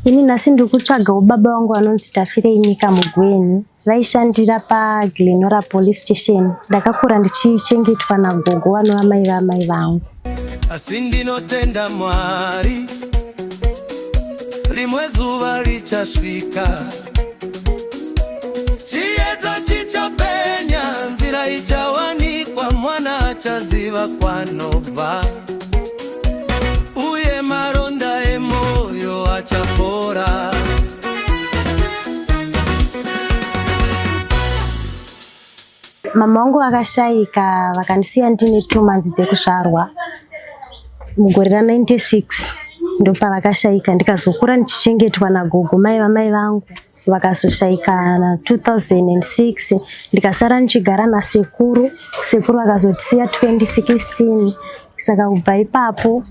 Ini nhasi ndiri kutsvagawo baba vangu vanonzi Tafirei Nyika Mugweni. Vaishandira paGlenora Police Station. Ndakakura ndichichengetwa nagogo vanova mai vamai vangu. Asi ndinotenda Mwari, rimwe zuva richasvika, chiedza chichapenya, nzira ichawanikwa, mwana achaziva kwanobva, uye maronda emoyo achapora. Mama vangu vakashaika vakandisiya ndine 2 months dzekuzvarwa mugore ra96 ndopavakashaika, ndikazokura ndichichengetwa nagogo mai vamai vangu vakazoshaika na 2006 ndikasara ndichigara nasekuru. Sekuru vakazotisiya 2016 saka kubva ipapo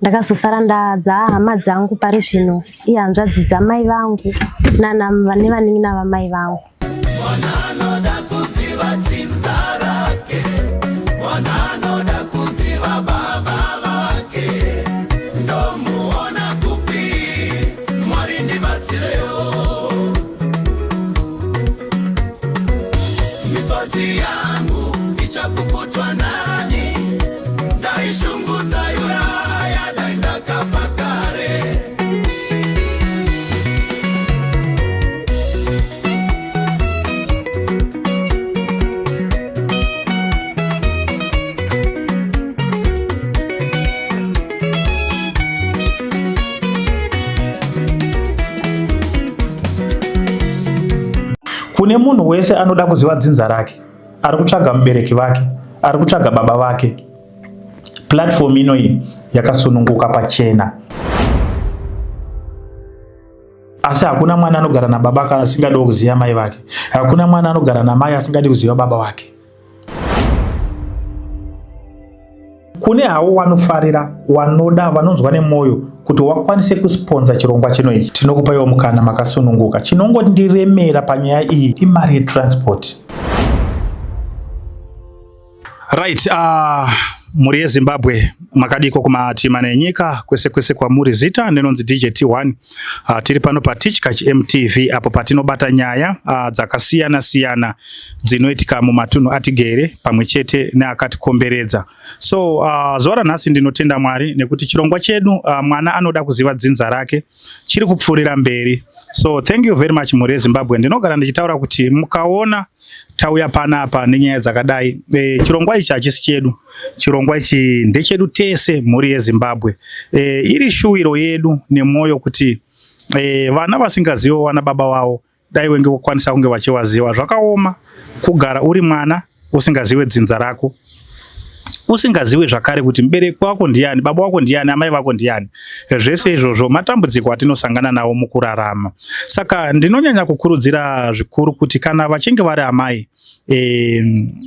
ndakazosara ndadza hama dzangu pari zvino ihanzvadzi dzamai vangu nevanin'ina vamai vangu. Mwana anoda kuziva dzinza rake, mwana anoda kuziva baba vake, ndomuona kupi? Mwari ndibatsirewo. Misodzi yangu ichapukutwa nani? Ndaishungudza yuraya, dai ndakafa kare. Kune munhu wese anoda kuziva dzinza rake, ari kutsvaga mubereki vake, ari kutsvaga baba vake, platform inoyi yakasununguka pachena. Asi hakuna mwana anogara nababa kana asingadi kuziva mai vake. Hakuna mwana anogara namai asingadi kuziva baba vake. Kune hawo wanofarira, wanoda, vanonzwa nemwoyo kuti wakwanise kusponsa chirongwa chino ichi, tinokupaiwo mukana makasununguka. Chinongondiremera panyaya iyi imari yetransport. Right, mhuri yeZimbabwe makadiko kumativi mana enyika kwese kwese kwamuri. Zita ndinonzi DJ T1. Tiri pano paTichkach MTV apo patinobata nyaya dzakasiyana siyana dzinoitika mumatunhu atigere pamwe chete neakatikomberedza. So zuva ranhasi ndinotenda Mwari nekuti chirongwa chedu mwana anoda kuziva dzinza rake chiri kupfuurira mberi. So thank you very much mhuri yeZimbabwe. Ndinogara ndichitaura kuti mukaona tauya panapa nenyaya dzakadai, chirongwa ichi hachisi chedu. Chirongwa ichi ndechedu tese mhuri yeZimbabwe. Iri shuwiro yedu nemwoyo kuti vana vasingazivo vana baba vavo dai wenge wakwanisa kunge vachivaziva. Zvakaoma kugara uri mwana usingazive dzinza rako, usingazive zvakare kuti mubereki wako ndiani, baba wako ndiani, amai vako ndiani. Zvese izvozvo matambudziko atinosangana nawo mukurarama. Saka ndinonyanya kukurudzira zvikuru kuti kana vachinge vari amai,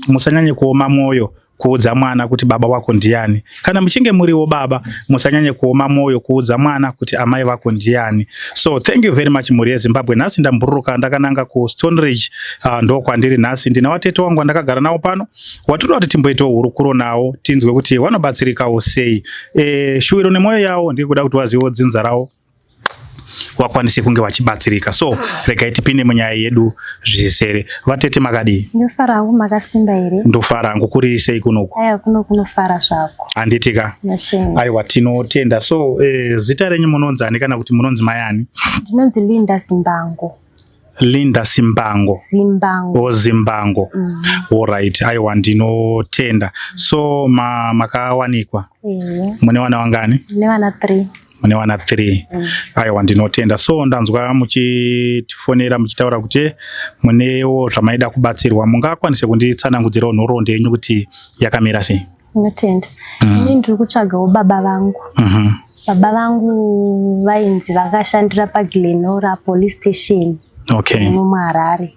musanyanye kuoma mwoyo kuudza mwana kuti baba wako ndiani. Kana muchinge muriwo baba, musanyanye kuoma mwoyo kuudza mwana kuti amai vako ndiani. So thank you very much mhuri yeZimbabwe. Nhasi ndambururuka ndakananga ku Stone Ridge, ndo kwandiri nhasi. Ndina watete wangu wandakagara nawo pano, watinoda kuti timboitawo hurukuro nawo tinzwe kuti vanobatsirikawo sei. Shuwiro nemwoyo yawo ndikuda kuti vazivewo dzinza rawo wakwanise kunge vachibatsirika. So regai tipinde munyaya yedu zvizere. Vatete makadii? Ndofara hangu, makasimba here? Ndofara hangu, kuri sei kunoku? Aya kuno kunofara zvako. Handiti ka? Ndinotenda. Aiwa, tinotenda. So zita renyu munonzi ani kana kuti munonzi mai ani? Ndinonzi Linda Zimbango. Linda Simbango. Zimbango. O Zimbango. Alright, aiwa ndinotenda. So makawanikwa? Mune vana vangani? Mune vana 3. Mune vana 3. Aiwa ndinotenda. So ndanzwa muchitifonera muchitaura kuti munewo zvamaida kubatsirwa. Mungakwanise kunditsanangudzirawo nhoroondo yenyu kuti yakamira sei? Ndinotenda. Ini ndiri kutsvagawo baba vangu. Baba vangu vainzi vakashandira paGlenora Police Station. Muno muHarare.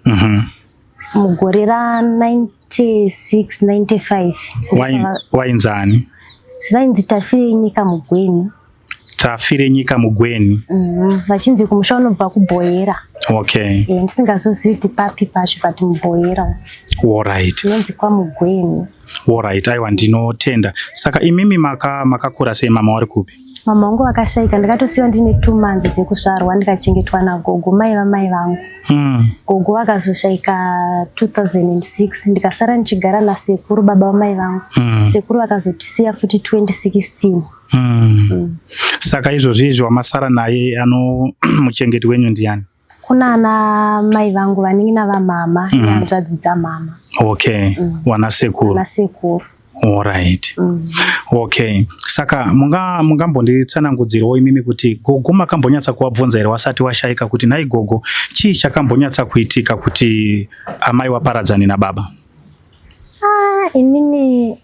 Mugore ra 96 95. Wainzani? Vainzi Tafire Nyika Mugweni. Tafire Nyika Mugweni. Vachinzi kumusha unobva kuBhoyera. Ndisingazozivi kuti papi pacho, but muBhoyera. Inonzi kwaMugweni. Alright, aiwa ndinotenda. Saka imimi makakura sei, mama wari kupi? Mama vangu vakashaika ndakatosiyiwa ndine 2 months dzekuzvarwa ndikachengetwa nagogo mai vamai vangu. Gogo vakazoshaika 2006 ndikasara ndichigara nasekuru baba vamai vangu. Sekuru vakazotisiya futi 2016. Saka izvozvi izvi wamasara naye ano muchengeti wenyu ndiani? Kuna ana mai vangu, vanin'ina vamama nehanzvadzi dzamama. Okay, wana sekuru. Nasekuru. Alright. Okay. Saka mungambonditsanangudzirawo imimi kuti gogo makambonyatsa kuvabvunza here wasati washaika kuti nhai gogo, chii chakambonyatsa kuitika kuti amai waparadzane nababa? Ah, inini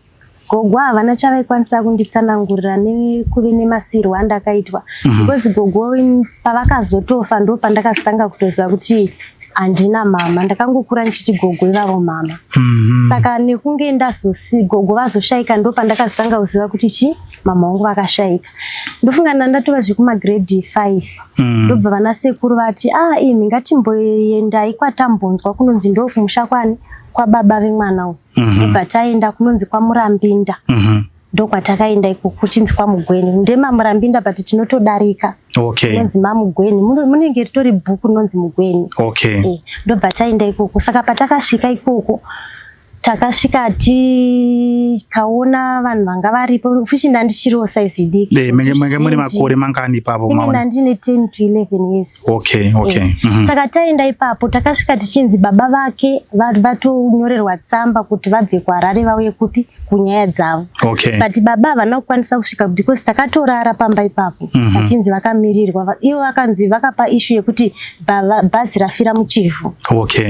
gogo havana chavaikwanisa kunditsanangurira nekuve nemasirwo andakaitwa, because gogo pavakazotofa ndo pandakazotanga kutoziva kuti handina mama. Ndakangokura ndichiti gogo ivavo mama. Saka nekunge ndazosi gogo vazoshaika, ndo pandakazotanga kuziva kuti chi mama vangu vakashaika. Ndofunga ndandatova zvekumagrade 5. Ndobva vana sekuru vati, "Ah, imi ngatimboendai kwatambonzwa kunonzi ndo kumusha kwani kwababa vemwana uyu." Ndobva taenda kunonzi kwaMurambinda. Ndokwatakaenda iko kuchinzi kwaMugweni, ndemaMurambinda, but tinotodarika. Kunonzi maMugweni, munenge ritori bhuku rinonzi Mugweni. Ndobva taenda ikoko. Saka patakasvika ikoko, takasvika tikaona vanhu vanga varipo, futi ndandichiriwo saizi diki. Menge mune makore mangani ipapo? Inge maona? Ndandine 10 to 11 years. Okay. Saka taenda ipapo, takasvika tichinzi baba vake vatonyorerwa tsamba kuti vabve kuHarare vauye kupi kunyaya dzavo. But baba havana kukwanisa kusvika because takatorara pamba ipapo. Vachinzi vakamirirwa. Ivo vakanzi vakapa issue yekuti bhazi rafira muchivhu.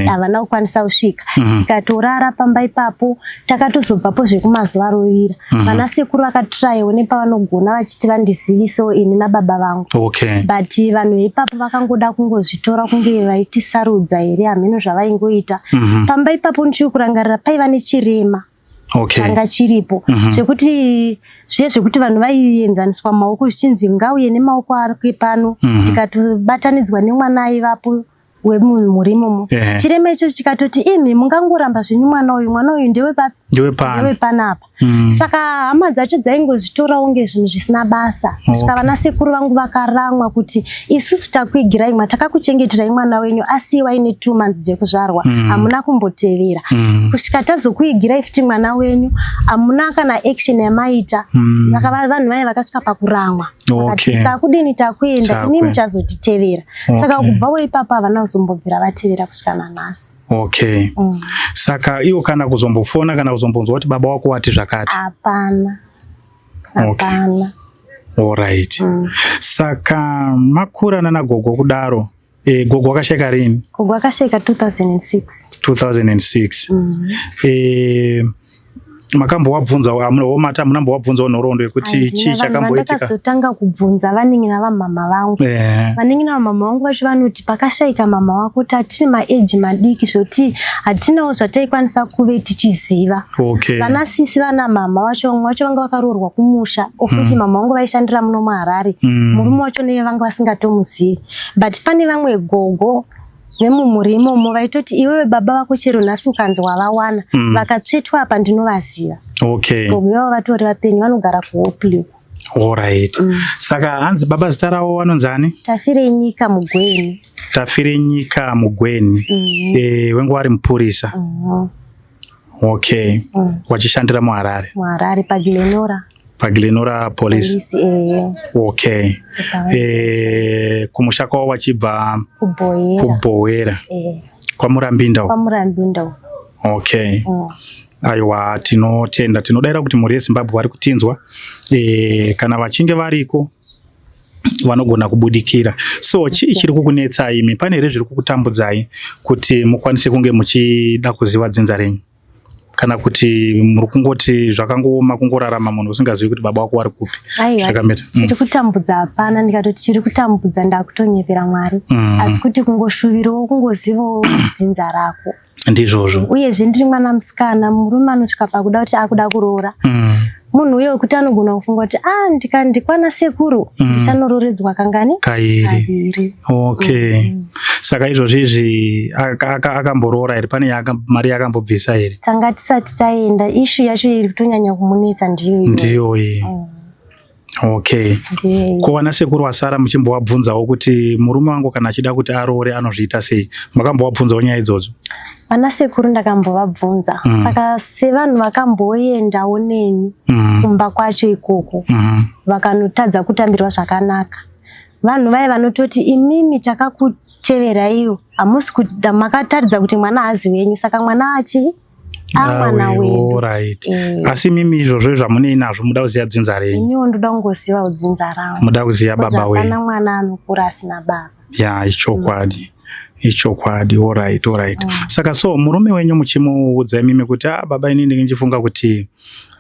Havana kukwanisa kusvika. Tikatorara pamba ipapo. Takatozobvapo zvekumazuva arovira. Vana sekuru vakatrayiwo nepavanogona vachiti vandizivisewo ini nababa vangu. But vanhu ipapo vakangoda kungozvitora kunge vaitisarudza here, hameno zvavaingoita. Pamba ipapo ndichiri kurangarira paiva nechirema changa chiripo, zvekuti zviye zvekuti vanhu vaienzaniswa maoko zvichinzi ngauye nemaoko ake pano. Tikatobatanidzwa nemwana aivapo wemumhuri imomo. Chirema icho chikatoti, "Imi mungangoramba zvenyu mwana uyu, mwana uyu ndewepapi?" Ndiwe pano. Ndewepanapa. Saka hama dzacho dzaingozvitorawo ngezvinhu zvisina basa kusvika vana sekuru vangu vakaramwa kuti, "Isusu takuigirai mwa, takakuchengeterai mwana wenyu asiwa aine 2 months dzekuzvarwa, hamuna kumbotevera kusvika tazokuigirai futi mwana wenyu, hamuna kana action yamaita." Saka vanhu vaya vakasvika pakuramwa. Vakati, "Takudini, takuenda, imi muchazotitevera." Saka kubvawo ipapo havana kuzombobvira vatevera kusvika nanhasi. Saka iwo kana kuzombofona kana kuzombonzwa kuti baba wako wati zvakati? Hapana. Hapana. Alright. Saka makura nana gogo kudaro, gogo wakashaika rini? Gogo akashaika 2006. 2006. Makambowabvunza mati hamunambowabvunzawo nhoroondo yekuti Handina. chii Vanhu chakamboitika? Vandakazotanga kubvunza vanin'ina vamama vangu. Vanin'ina vamama vangu vacho vanoti pakashaika mama wako tatiri maage madiki zvoti hatinawo zvataikwanisa kuve tichiziva. Vana sisi vana mama vacho, vamwe vacho vanga vakaroorwa kumusha, ofuti mama vangu vaishandira muno muHarare. Murume wacho neye vanga vasingatomuzivi, but pane vamwe gogo vemumhuri imomo vaitoti, "Iwewe baba vako chero nhasi ukanzi wavawana, vakatsvetwa apa ndinovaziva." Gogo ivavo vatori vapenyu, vanogara kuHopley. Alright. Saka hanzi baba zita ravo vanonzi ani? Tafire Nyika Mugweni. Tafire Nyika Mugweni. Wengu vari mupurisa. Okay. Wachishandira muHarare. MuHarare, paGlenora. PaGlenora Police. Police, eh. Kumusha kwavo wachibva? KuBhoera. KuBhoera. Eh. KwaMurambinda uko. KwaMurambinda uko. Aiwa, tinotenda, tinodayira kuti mhuri yeZimbabwe vari kutinzwa, kana vachinge variko vanogona kubudikira. So chii chiri kukunetsai imi? Pane here zviri kukutambudzai kuti mukwanise kunge muchida kuziva dzinza renyu, kana kuti muri kungoti zvakangooma kungorarama munhu usingazivi kuti baba wako vari kupi? Aiwa, Zvakamira. Chiri kutambudza hapana. Ndikatoti chiri kutambudza ndakutonyepera Mwari. Asi kuti kungoshuvirawo kungozivawo dzinza rako. Ndizvozvo. Uyezve ndiri mwana musikana, murume anosvika pakuda kuti akuda kuroora. Munhu uyo wekuti anogona kufunga kuti, "Ah, ndikandikwana sekuru, ndichanorooredzwa kangani?" Kairi. Kaviri. Okay, saka izvozvi izvi akamboroora here? Pane mari yaakambobvisa here? Tanga tisati taenda. Issue yacho iri kutonyanya kumunetsa ndiyo iyoyo. Ndiyo iyi. Okay. Ndiye. Ko vana sekuru vasara muchimbovabvunzawo kuti murume wangu kana achida kuti aroore anozviita sei? Makambovabvunzawo nyaya idzodzo? Vana sekuru ndakambovabvunza. Saka sevanhu vakamboendawo neni kumba kwacho ikoko, vakanotadza kutambirwa zvakanaka. Vanhu vaye vanototi imimi takakuteveraiwo, hamusi kuda, makataridza kuti mwana haazi wenyu, saka mwana achi amwana wedu. Alright. Asi mimi izvozvo zvamunei nazvo, muda kuziva dzinza renyu? Iniwo ndoda kungozivawo dzinza rangu. Muda kuziva baba wenyu. Hapana mwana anokura asina baba. Ya, ichokwadi. Ichokwadi. Alright. Saka so murume wenyu muchimuudza imimi kuti ah, baba, ini ndinge ndichifunga kuti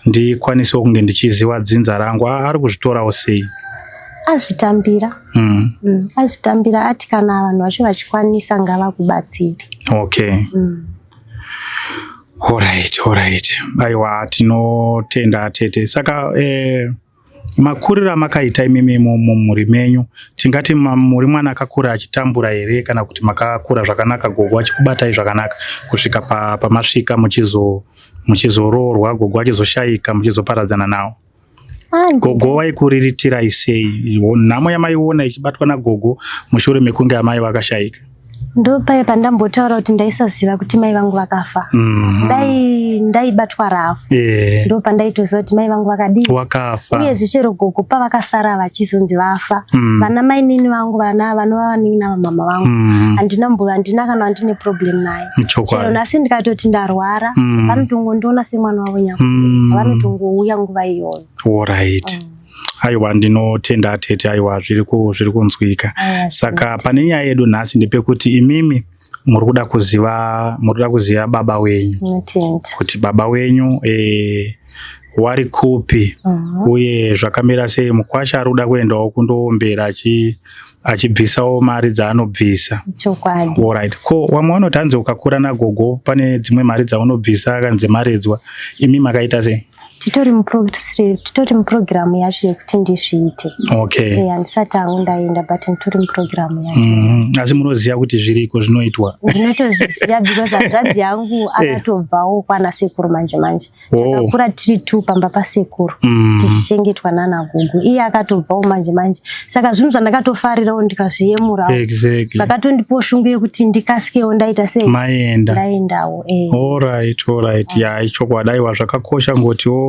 ndikwanisewo kunge ndichiziva dzinza rangu, ah, ari kuzvitorawo sei? Azvitambira. Azvitambira, ati kana vanhu vacho vachikwanisa ngavakubatsire. Alright. Aiwa, tinotenda tete. Saka makuriro amakaita imimi mumhuri menyu, tingati muri mwana akakura achitambura here, kana kuti makakura zvakanaka, gogo achikubatai zvakanaka kusvika pamasvika muchizoroorwa, gogo achizoshayika, muchizoparadzana nawo? Ah, Gogo vaikuriritirai sei? Nhamo yamaiona ichibatwa nagogo mushure mekunge amai vakashayika? Ndo paya pandambotaura kuti ndaisaziva kuti mai vangu vakafa. Dai ndaibatwa rafu, ndo pandaitoziva kuti mai vangu vakadii. Wakafa. Uyezve chero gogo pavakasara vachizonzi vafa, vana mainini vangu, vana vanova vanin'ina vamama vangu, handina mbo, handina kana handine problem naye. Chero nhasi ndikatoti ndarwara, vanotongondiona semwana wavo nyakubereka. Vanotongouya nguva iyoyo. Alright. Aiwa, ndinotenda tete. Aiwa, zviri kunzwika. Aiwa. Saka pane nyaya yedu nhasi ndepekuti imimi muri kuda kuziva baba wenyu, Ndinotenda. kuti baba wenyu wari kupi uye zvakamira sei. Mukwasha ari kuda kuendawo kundoombera achibvisawo mari dzaanobvisa. Chokwadi. Alright. Ko vamwe vanoti hanzi ukakura nagogo pane dzimwe mari dzaunobvisa kanzi maredzwa. Imi makaita sei? Titori mupurogiramu yacho yekuti ndizviite. Handisati hangu ndaenda, but nditori mupurogiramu yacho. Asi munoziva kuti zviriko, zvinoitwa? Ndinotozviziva because hanzvadzi yangu akatobvawo kwana sekuru manje manje. Takakura tiri two pamba pasekuru, tichichengetwa nana gogo. Iye akatobvawo manje manje, saka zvinhu zvandakatofarirawo ndikazviyemurawo. Zvakatondipawo shungu yekuti ndikasikewo ndaita sei. Maenda. Ndaendawo. Alright. Ya, ichokwadi. Aiwa, zvakakosha ngotiwo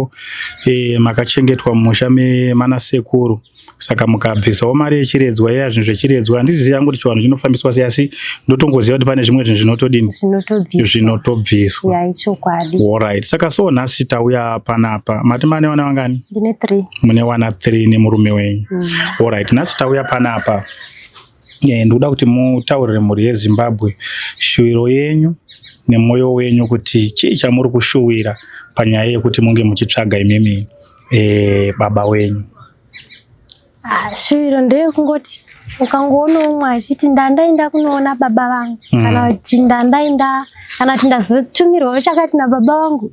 makachengetwa mumusha memana sekuru, saka mukabvisawo mari yechiredzwa iya, zvinhu zvechiredzwa, handizivi yangu kuti chivanhu chinofambiswa sei, asi ndotongoziva kuti pane zvimwe zvinhu zvinotodini. Zvinotobviswa. Zvinotobviswa. Ya, ichokwadi. Alright. Saka so nhasi tauya panapa, mati mane vana vangani? Ndine three. Mune wana 3 nemurume wenyu. Alright. Nhasi tauya panapa, ndikuda kuti mutaurire mhuri yeZimbabwe shuwiro yenyu nemwoyo wenyu, kuti chii chamuri kushuwira panyaya yekuti munge muchitsvaga imimi baba wenyu. Ah, shuwiro ndeyekungoti ukangoona umwe achiti ndandaenda kunoona baba vangu, kana kuti ndandaenda, kana kuti ndazotumirwawo chakati nababa vangu,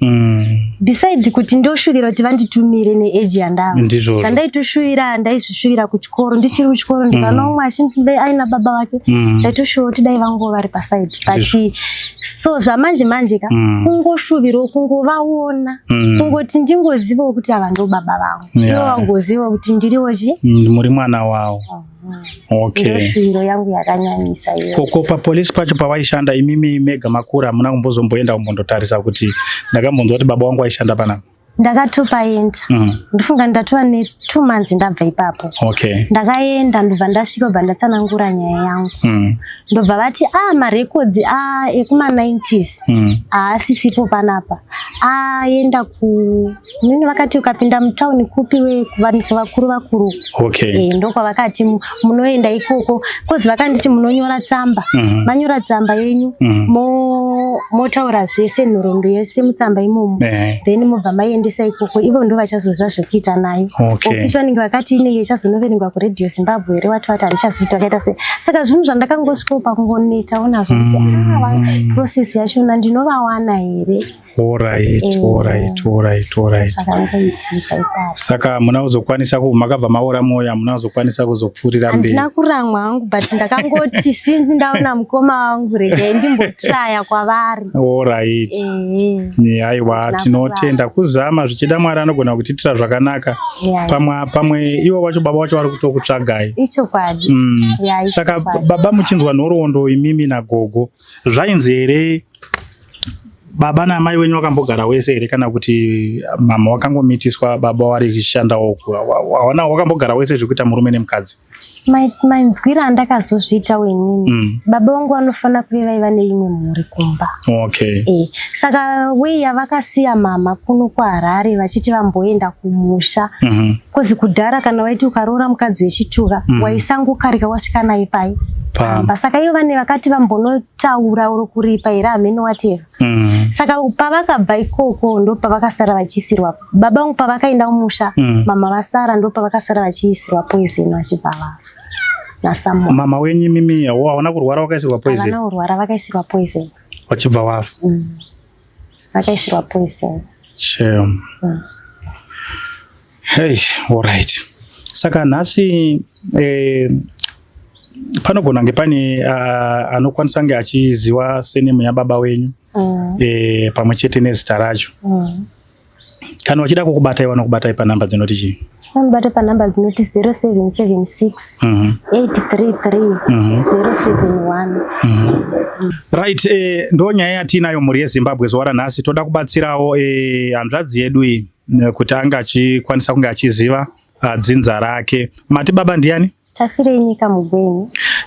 beside kuti ndoshuvira kuti vanditumire neage yandava. Ndizvozvo. Zvandaitoshuvira ndaizvishuvira kuchikoro, ndichiri kuchikoro, ndikaona umwe achinzi aina baba vake, ndaitoshuva kuti dai vanguwo vari paside. But so zvamanje manje ka, kungoshuvirawo kungovaona, kungoti ndingozivawo kuti ava ndo baba vangu, ivo vagoziva kuti ndiriwo chi Muri mwana wavo. Okay. Ndoshuviro yangu yakanyanyisa iyo. Koko papolisi pacho pavaishanda, imimi mega makura hamuna kumbozomboenda kumbondotarisa kuti ndakambonzwa kuti baba vangu vaishanda panapa? Ndakatopaenda. Ndifunga ndatova ne2 months ndabva ipapo. Ndakaenda, ndobva ndasvika, bva ndatsanangura nyaya yangu, ndobva vati a marekodzi a ekuma90s haasisipo panapa, aenda ku nini. Vakati ukapinda mutauni kupi we kuvakuru vakuru. Ndokwavakati munoenda ikoko, 'cause vakanditi munonyora tsamba. Manyora tsamba yenyu, motaura zvese, nhoroondo yese mutsamba imomo. Then mobva maiendesa ikoko, ivo ndo vachazoziva zvekuita nayo. Ofisi vanenge vakati inenge ichazonoverengwa kuRadio Zimbabwe here, wati vati handichazivi kuti vakaita sei. Saka zvinhu zvandakangosvikawo pakungonetawo nazvo kuti process yachona ndinovawana here? Alright. Zvakangoitika ipapo. Saka hamuna kuzokwanisa makabva maora mwoyo, hamuna kuzokwanisa kuzopfuurira mberi? Handina kuramwa hangu, but ndakangoti since ndaona mukoma wangu, regai ndimbotraya kwavari. Alright. Aiwa, Handina. Tinotenda kuzama. tichirarama, zvichida Mwari anogona kutiitira zvakanaka. Pamwe ivo vacho, baba vacho vari kutokutsvagai. Ichokwadi. Yeah, Saka ichokwadi. baba, muchinzwa nhoroondo imimi nagogo, zvainzi here baba naamai wenyu wakambogara wese here, kana kuti mama wakangomitiswa, baba wari kushandawo? Hawana wakambogara wese zvekuita murume nemukadzi? Manzwiro andakazozviita wenini, baba vangu vanofanira kuve vaiva neimwe mhuri kumba. Saka wei yavakasiya mama kuno kuHarare vachiti vamboenda kumusha, kozi kudhara kana waiti ukaroora mukadzi wechituka, waisangokarika wasvika naye pai pamba. Saka ivo vane vakati vambonotaura uro kuripa here, hamene, whatever. Saka pavakabva ikoko ndo pavakasara vachiisirwa, baba vangu pavakaenda kumusha, mama vasara, ndo pavakasara vachiisirwa poison vachibva vafa nasamuel. Mama wenyu mimi hawana kurwara wakaisirwa poison? Havana kurwara, vakaisirwa poison. Wachibva wafa? Vakaisirwa poison. Shame. Hey, alright. Saka nhasi panogona kunge pane anokwanisa kunge achiziva surname yababa wenyu pamwe chete nezita racho. Kana vachida kukubatai, vanokubatai panhamba dzinoti chii? Vanobata panhamba dzinoti 0776 833 071. Right, ndo nyaya yatinayo, mhuri yeZimbabwe, zuva ranhasi. Toda kubatsirawo hanzvadzi yedu iyi kuti ange achikwanisa kunge achiziva dzinza rake. Mati baba ndiani? Tafirei Nyika Mugweni.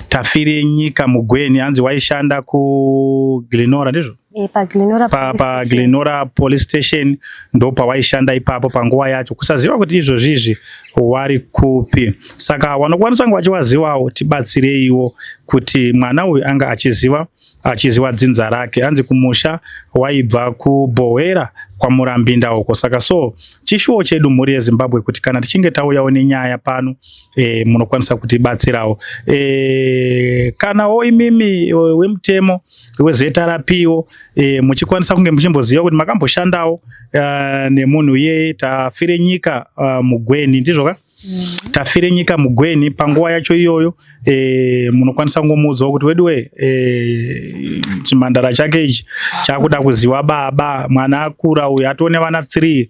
Tafirei Nyika Mugweni. Hanzi waishanda kuGlenora, ndizvo? PaGlenora. PaGlenora Police Station ndo pawaishanda ipapo panguva yacho. Kusaziva kuti izvozvi izvi wari kupi. Saka wanokwanisa kunge vachiwazivawo, tibatsireiwo kuti mwana uyu anga achiziva dzinza rake. Hanzi kumusha waibva kuBhohwera kwaMurambinda uko. Saka so chishuwo chedu, mhuri yeZimbabwe, kuti kana tichinge tauyawo nenyaya pano, munokwanisa kutibatsirawo. Kanawo imimi wemutemo weZRP muchikwanisa kunge muchimboziva kuti makamboshandawo nemunhu iyeye Tafire Nyika Mugweni, ndizvo ka? Tafire Nyika Mugweni panguva yacho iyoyo, munokwanisa kungomuudzawo kuti weduwe, chimhandara chake ichi chakuda kuziva baba. Mwana akura uyu, atone vana 3,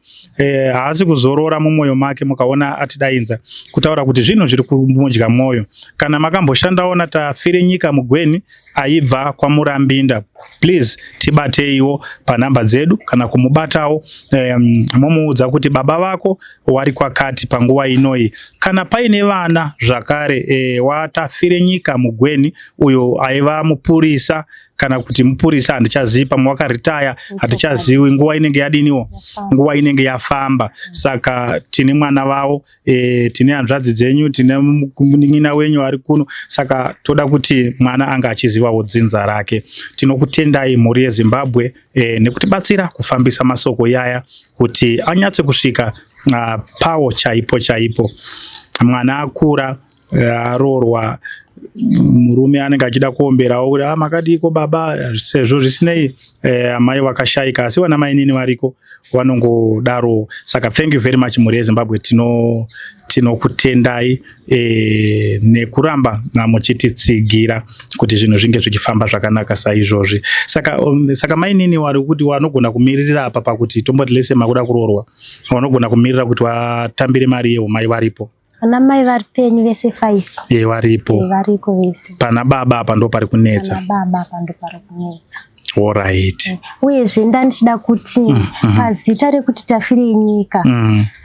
haasi kuzorora mumwoyo make. Mukaona atidainza, kutaura kuti zvinhu zviri kumudya mwoyo. Kana makamboshandawo naTafire Nyika Mugweni aibva kwaMurambinda, please tibateiwo panhamba dzedu kana kumubatawo, momuudza kuti baba vako wari kwakati panguva inoi. Kana paine vana zvakare waTafire Nyika Mugweni uyo aiva mupurisa, kana kuti mupurisa handichazivi, pamwe wakaritaya, hatichazivi, nguva inenge yadiniwo, nguva inenge yafamba. Saka tine mwana vavo, tine hanzvadzi dzenyu, tine munin'ina wenyu ari kuno. Saka toda kuti mwana anga achizivawo dzinza rake. Tinokutendai, mhuri yeZimbabwe, nekutibatsira kufambisa masoko yaya kuti anyatse kusvika pawo chaipo chaipo. Mwana akura, aroorwa, murume anenge achida kuomberawo kuti, "Ah, makadiko baba?" Sezvo zvisinei amai vakashayika, asi vana mainini variko, vanongodaro. Saka thank you very much, mhuri yeZimbabwe. Tinokutendai nekuramba muchititsigira kuti zvinhu zvinge zvichifamba zvakanaka saizvozvi. Saka mainini wari kuti vanogona kumiririra apa pakuti tomboti lese makuda kuroorwa, vanogona kumirira kuti vatambire mari yeumai varipo? Ana mai vari penyu vese 5. Ye, varipo. Variko vese. Pana baba apa ndo pari kunetsa. Pana baba apa ndo pari kunetsa. Alright. Uyezve ndandichida kuti pazita rekuti Tafirei Nyika,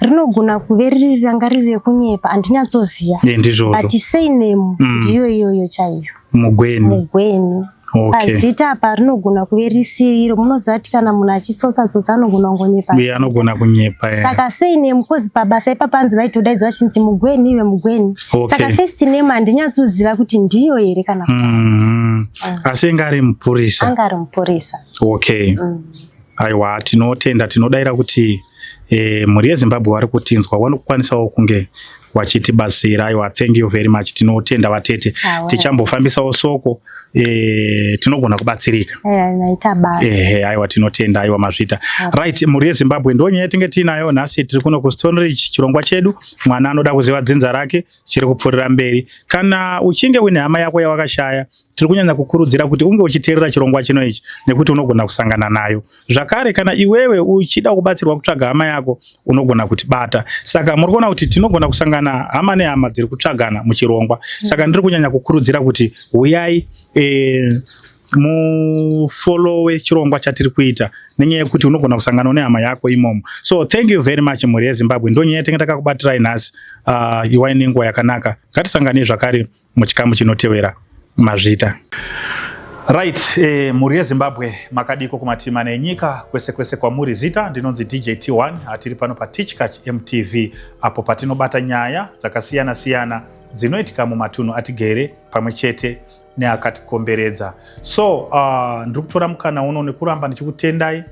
rinogona kuve riri ranga riri rekunyepa, handinyatsoziva. Ye, ndizvozvo. But surname ndiyo iyoyo chaiyo. Mugweni. Mugweni. Pazita apa rinogona kuve risiriro. Munoziva kuti kana munhu achitsotsa tsotsa anogona kungonyepa. Uye anogona kunyepa. Saka surname, 'cause pabasa ipapa hanzi vaitodaidzwa vachinzi Mugweni, iwe Mugweni. Saka first name handinyatsoziva kuti ndiyo here kana kuti haisi. Asi inga ari mupurisa? Anga ari mupurisa. Okay. Aiwa, tinotenda. Tinodayira kuti mhuri yeZimbabwe vari kutinzwa vanokwanisawo kunge Vachitibatsira. Aiwa, thank you very much, tinotenda vatete. Awa. Tichambofambisawo soko, tinogona kubatsirika. Naita basa. Ehe, aiwa, tinotenda. Aiwa, mazvita. Right, mhuri yeZimbabwe, ndo nyaya yatinge tiinayo nhasi. Tiri kuno kuStone Ridge. Chirongwa chedu "Mwana Anoda Kuziva Dzinza Rake" chiri kupfuurira mberi. Kana uchinge uine hama yako yawakashaya, tiri kunyanya kukurudzira kuti unge uchiteerera chirongwa chino ichi, nekuti unogona kusangana nayo zvakare. Kana iwewe uchida kubatsirwa kutsvaga hama yako, unogona kutibata. Saka muri kuona kuti tinogona kusangana hama nehama dziri kutsvagana muchirongwa. Saka ndiri kunyanya kukurudzira kuti uyai mufollowe chirongwa chatiri kuita, nenyaya yekuti unogona kusangana nehama yako imomo. So thank you very much, mhuri yeZimbabwe. Ndo nyaya yatinge takakubatirai nhasi. Iwai nenguva yakanaka. Ngatisanganei zvakare muchikamu chinotevera. Mazvita. Right, mhuri yeZimbabwe, makadiko kumatima nenyika kwese kwese kwamuri? Zita ndinonzi DJ T1. Hatiri pano paTichkach MTV, apo patinobata nyaya dzakasiyana siyana dzinoitika mumatunhu atigere pamwe chete neakatikomberedza. So ndiri kutora mukana uno nekuramba ndichikutendai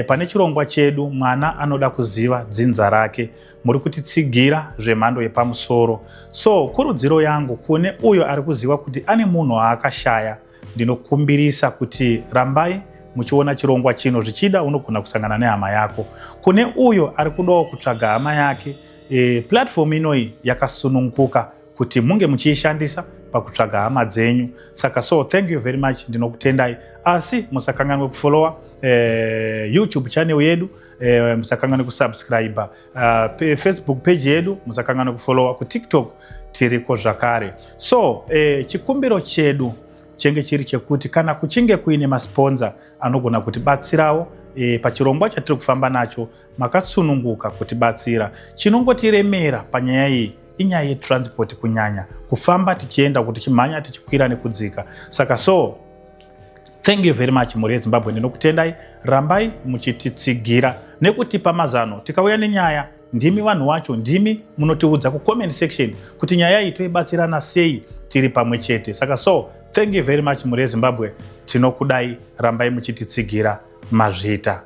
pane chirongwa chedu "Mwana Anoda Kuziva Dzinza Rake". Muri kutitsigira zvemhando yepamusoro. So kurudziro yangu kune uyo ari kuziva kuti ane munhu waakashaya, ndinokumbirisa kuti rambai muchiona chirongwa chino. Zvichida unogona kusangana nehama yako. Kune uyo ari kudawo kutsvaga hama yake, platform inoyi yakasununguka kuti munge muchiishandisa pakutsvaga hama dzenyu. Saka so thank you very much, ndinokutendai. Asi musakanganwe kufollowa YouTube channel yedu, musakanganwe kusubscribe Facebook page yedu, musakanganwe kufollowa kuTikTok, tiriko zvakare. So chikumbiro chedu chenge chiri chekuti kana kuchinge kuine masponsor anogona kutibatsirawo pachirongwa chatiri kufamba nacho, makasununguka kutibatsira. Chinongotiremera panyaya iyi inyaya yetransport, kunyanya kufamba tichienda, kuti tichimhanya, tichikwira nekudzika. Saka so thank you very much, mhuri yeZimbabwe, ndinokutendai. Rambai muchititsigira nekutipa mazano. Tikauya nenyaya, ndimi vanhu vacho, ndimi munotiudza kucomment section kuti nyaya iyi toibatsirana sei tiri pamwe chete. Saka so thank you very much, mhuri yeZimbabwe, tinokudai. Rambai muchititsigira. Mazvita.